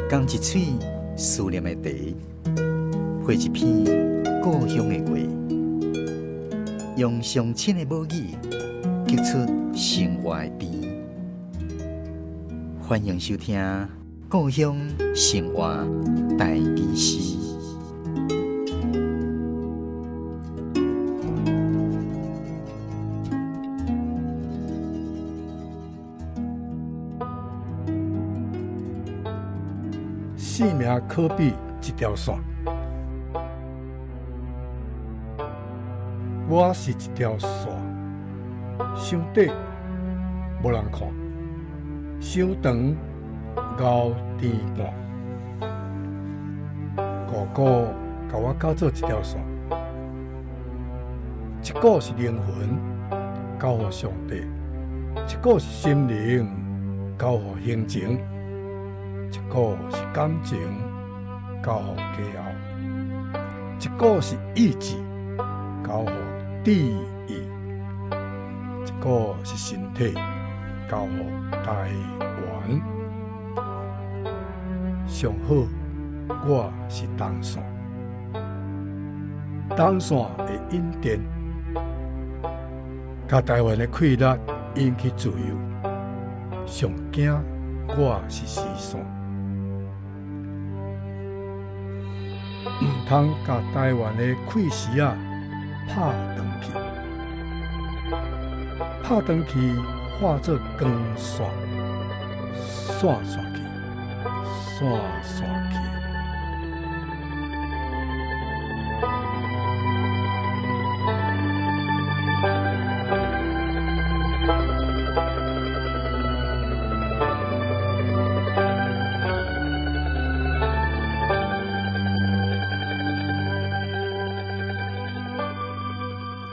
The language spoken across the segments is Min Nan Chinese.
仝一喙思念的茶，配一篇故鄉的話，用上親的母語，激出生活的甜。歡迎收聽《故鄉生活台語詩》。生命可比一條線，我是一條線，傷短無人看，傷長熬甜半。姑姑共我教做一條線，一股是靈魂交予上帝，一股是心靈交予行情。一股是感情交予家後，一股是意志交予智意，一股是身體交予台灣。上好，我是銅線，銅線會引電，共台灣的氣力引去自由。上驚我是絲線。毋通共台灣的氣絲仔拍斷去，拍斷去化做光線，散散去，散散去。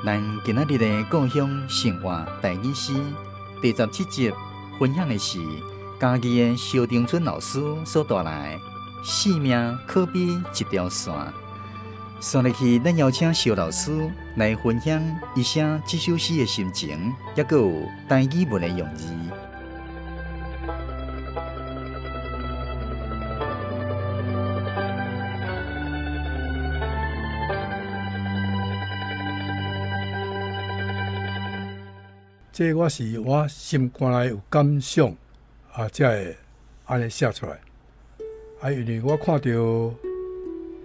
咱今仔日的故鄉生活台語詩第17集，分享的是嘉義的蕭長春老師所帶來的《生命可比一條線》。紲落去，咱邀請蕭老師來分享伊寫這首詩的心情，抑閣有台語文的用字。這我是我心肝內有感想，啊，才會按呢寫出來。啊，因為我看著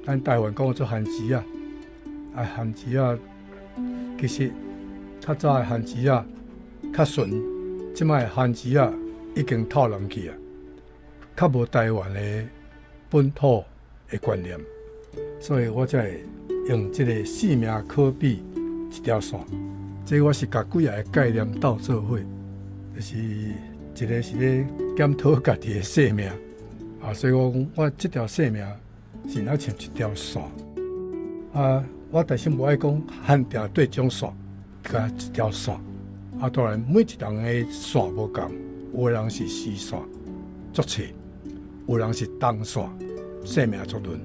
咱台灣講做番薯仔，啊，番薯仔其實較早的番薯仔較純，這擺的番薯仔已經透藍去啊，較無台灣的本土的觀念，所以我才會用這個生命可比一條線。這我是共幾个概念鬥做伙，就是一個是咧檢討家己的生命，啊，所以我講我這條生命是若像一條線，啊，我但是無愛講限定對種線，共一條線，啊，當然每一人的線無仝，有的人是絲線足細，有人是銅線，生命足嫩。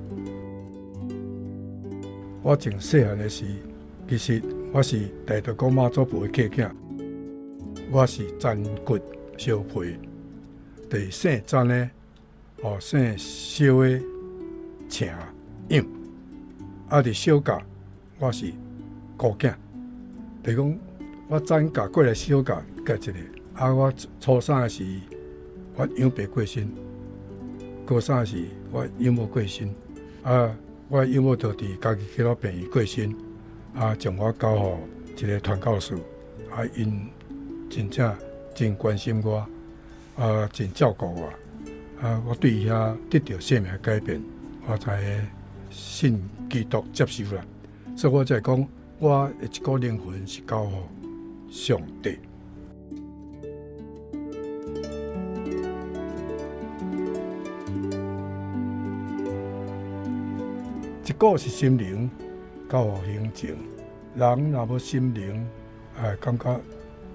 我從細漢的時，其實我是大肚公媽祖婆的契囝，我是殘骨相配，就是姓詹的，哦，姓蕭的請養，啊，佇小甲我是孤囝，就是講我斬甲過來小甲佮一個，啊，我初三的時，我養爸過身，高三的時我養母過身，啊，我養母就佇家己去到病院過身。啊，將我交予一個傳教士，啊，𪜶真正真關心我，啊，真照顧我，啊，我對遐得著生命改變，我才信基督接受啦。所以我才會講，我的一個靈魂是交予上帝。一個是心靈。交予行情，人若無心靈，哎，感覺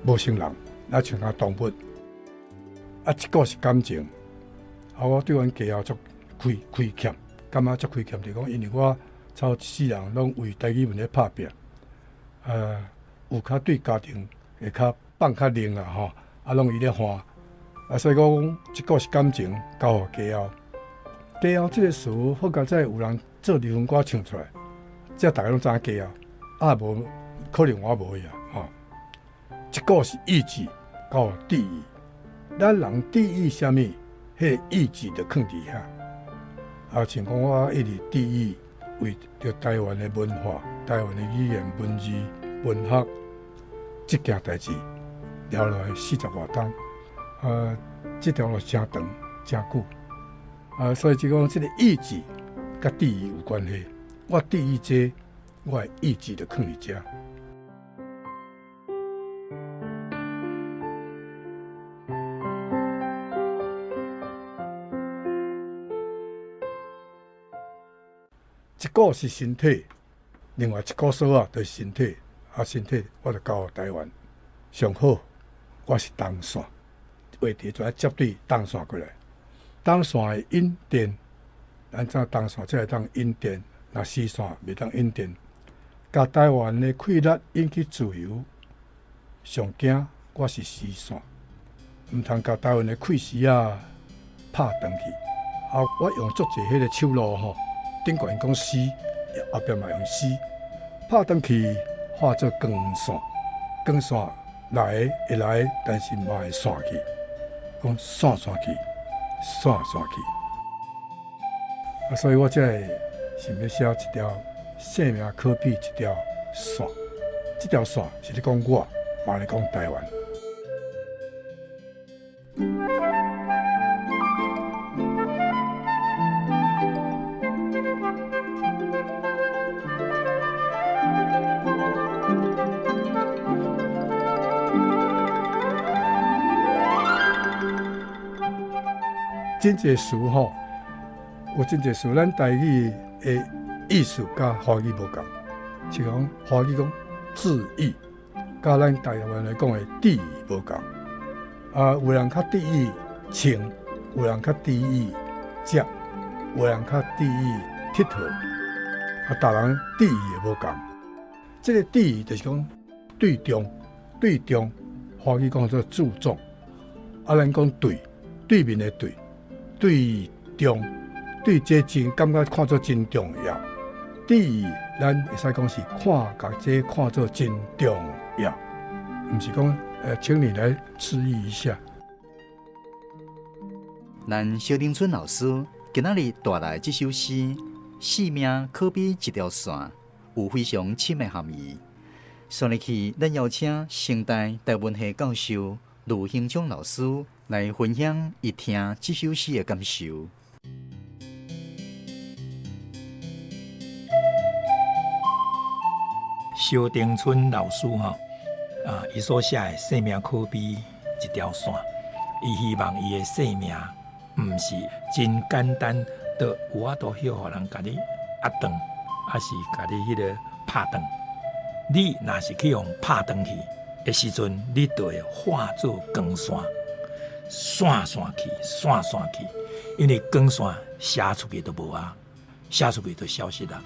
無像人，若像個動物。啊，這個是感情。啊，我對阮家後足虧虧欠，感覺足虧欠，就是講，因為我差不多一世人攏為台語文咧拍拚，有較對家庭會較放較冷啦吼，啊，攏伊咧看。啊，所以講，這個是感情交予家後，家后這个词，好佳哉有人做离婚歌唱出来，這大家攏知影家后，啊無可能我無去啊，吼。一個是意志，佮志意。咱人志意啥物？彼个意志就囥佇遐。啊，像講我一直志意為著台灣的文化、台灣的語言、文字、文學這件代誌，聊落來四十外冬，啊，這條路誠長誠久。啊，所以就講這个意志佮志意有關係。我志意這個，我的意志就囥佇遮。一個是身體，另外一個索仔就是身體。啊，身體我就交予台灣上好。我是東線，話題就愛接對東線過來。東線會引電，咱知東線才會當引電，若西線袂當引電。共台灣的氣力引去自由，上驚我是絲線，毋通共台灣的氣絲仔拍斷去。啊，我用足濟彼个手路吼，頂懸講絲，後壁嘛用絲，拍斷去化做光線，光線來會來，但是嘛會散去，講散散去，散散去。啊，所以我才會想欲寫一條生命可比一條線，這條線是咧講我，嘛咧講台灣。真濟詞吼，有真濟詞，咱台語的意思佮華語無仝，像講華語講志意，佮咱台灣來講的志意無仝。啊，有人較志意穿，有人較志意食，有人較志意𨑨迌，啊，逐人志意會無仝。這个志意就是講對重，對重，華語講做注重，啊，咱講對，對面的對。對重，對這真感覺看做真重要。志意，咱會使講是看共這看做真重要，毋是講，請你來注意一下。咱蕭頂春老師今仔日帶來這首詩，生命可比一條線，有非常深的含義。紲落去，咱邀請成大台文系教授呂興昌老師來分享伊聽這首詩的感受。蕭頂春老師吼，啊，伊所寫的生命可比一條線，伊希望伊的生命毋是真簡單，就有法度予人共你壓斷，抑是共你彼个拍斷。你若是去予拍斷去的時陣，你就會化做光線，散散去，散散去，因為光線射出去就無啊，射出去就消失啦。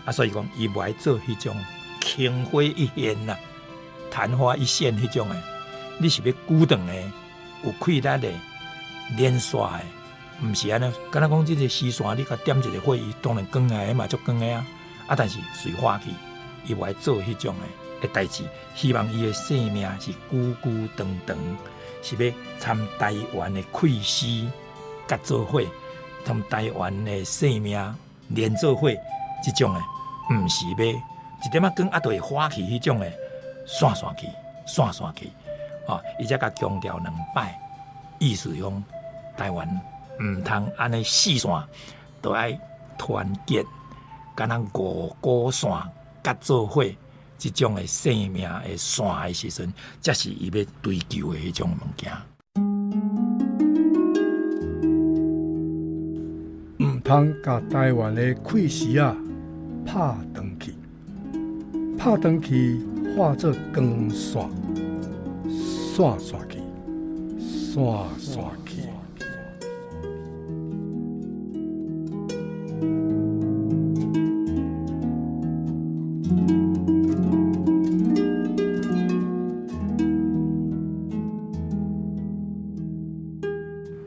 啊，所以講，伊無愛做彼種曇花一現啦，曇花一現彼種的，你是欲久長的，有氣力的，連續的，毋是按呢。敢若講這個絲線，你共點一个火，伊當然光的嘛足光的啊。啊，但是隨化去，伊無愛做彼種的代誌，希望伊的生命是久久長長，是欲參台灣的氣絲佮做伙，參台灣的生命連做伙，這種的，毋是欲一點仔光啊，就會化去彼種的，散散去，散散去，哦，伊才共強調兩擺，意思講台灣毋通按呢四散，都愛團結，敢若五股線佮做伙，這種的生命的線的時陣，才是伊欲追求的彼種物件。毋通共台灣的氣絲仔拍斷去，拍斷去化做光線，散散去，散散去。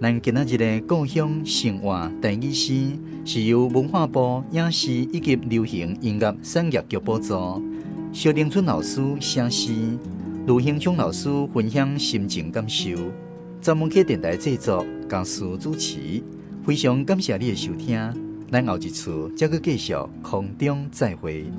咱今仔日的故鄉生活台語詩是由文化部影視以及流行音樂產業局補助，蕭玲春老師寫詩，盧興聰老師分享心情感受，專門客電台製作，江蘇主持。非常感謝你的收聽，咱後一次再閣繼續空中再會。